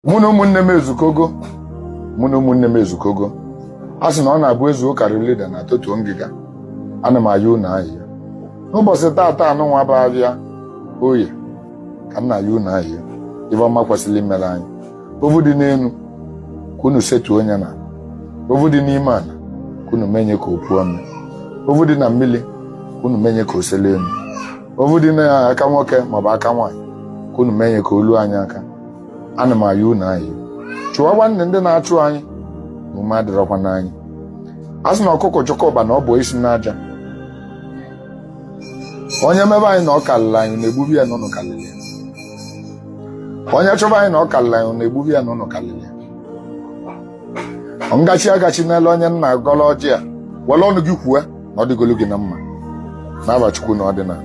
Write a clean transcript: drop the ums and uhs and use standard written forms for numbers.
Mụ na ụmụnne m ezukogo, mụ na ụmụnne m ezukogo. A sị na ọ na-abụ ezu ụkarị lida na totuo ngịga. Ana m ayọ unu ahịa n'ụbọchị taata anụnwa bụ abịa Oye, ka m na-ayọ unu ahịa ife ọma kwesịrị imere anyị. Ovu dị n'elu ka unu setuo onye na ovu dị n'ime ala ka unu menye ka o puo ome, ovu dị na mmiri ka unu menye ka o sele elu, ovu dị n'aka nwoke maọbụ aka nwaanyị ka unu menye ka olu anyị aka. Ana m ayọ unu ahịa, chụọ nwanne ndị na-achụ anyị na ume adịrọkwa n'anyị. A sị na ọkụkọ chọkọba na ọ bụ isi n'aja. Onye mebe anyị na ọ kalịrị anyị na-egbubi ya na ụnụ kalịrị ya. Onye chọba anyị na ọ kalịrị anyị na-egbubi ya na ụnụ kalịrị ya. Ngachi agachi n'elu onye nna gọrọ ọjị a, were ọnụ gị kwue na ọ dịgolu gị na mma n'aba Chukwu na ọdịnala.